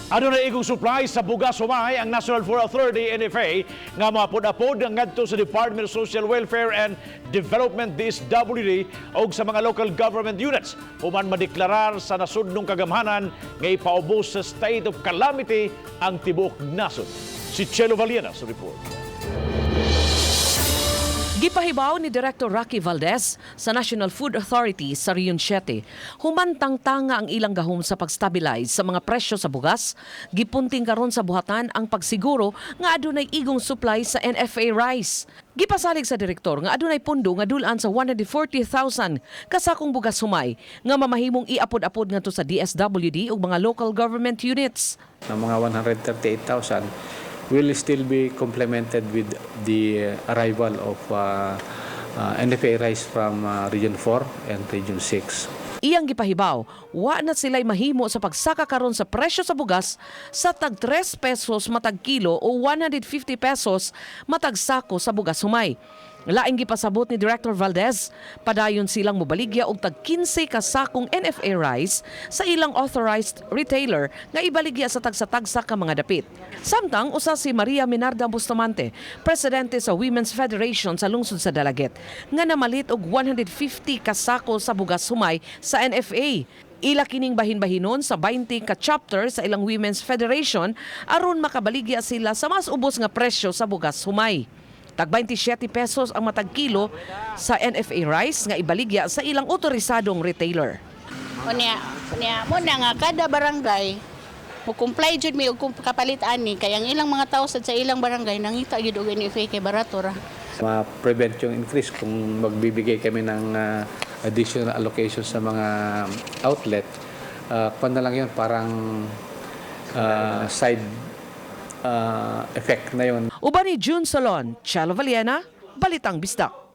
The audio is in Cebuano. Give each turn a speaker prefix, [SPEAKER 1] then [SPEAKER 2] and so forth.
[SPEAKER 1] Adunay igong supply sa bugas humay ang National Food Authority, NFA, nga maapod-apod ngadto sa Department of Social Welfare and Development, DSWD, og sa mga local government units human madeklarar sa nasudnong kagamhanan nga ipaubos sa state of calamity ang tibuok nasod. Si Chelo Valiena sa report.
[SPEAKER 2] Gipahibaw ni Director Rocky Valdez sa National Food Authority sa Region 7, humantang tanga ang ilang gahom sa pag-stabilize sa mga presyo sa bugas, gipunting karon sa buhatan ang pagsiguro nga adunay igong supply sa NFA rice. Gipasalig sa direktor nga adunay pundo nga dulan sa 140,000 kasakong bugas humay nga mamahimong iapod-apod ngadto sa DSWD ug mga local government units.
[SPEAKER 3] Ng mga 138,000 will still be complemented with the arrival of NFA rice from Region 4 and Region 6.
[SPEAKER 2] Iyang gipahibaw, wa na sila'y mahimo sa pagsaka karon sa presyo sa bugas sa tag 3 pesos matag kilo o 150 pesos matag sako sa bugas humay. Laing gipasabot ni Director Valdez, padayon silang mobaligya og tag 15 ka sakong NFA rice sa ilang authorized retailer nga ibaligya sa tagsa-tagsa ka mga dapit. Samtang usa si Maria Minarda Bustamante, presidente sa Women's Federation sa lungsod sa Dalaguete, nga namalit og 150 ka sako sa bugas humay sa NFA. Ila kining bahin-bahinon sa 20 ka chapter sa ilang Women's Federation aron makabaligya sila sa mas ubos nga presyo sa bugas humay. Tag 27 pesos ang matag kilo sa NFA rice nga ibaligya sa ilang otorisadong retailer.
[SPEAKER 4] Unya, unya mo na nga kada barangay mo comply jud mi og kapalit ani kay ang ilang mga tao sad sa ilang barangay nangita gyud og NFA kay barato ra.
[SPEAKER 3] Ma-prevent yung increase kung magbibigay kami ng additional allocation sa mga outlet. Kung na lang yun, parang side effect na yun.
[SPEAKER 2] Uban ni June Solon, Chelo Valiena, Balitang Bisdak.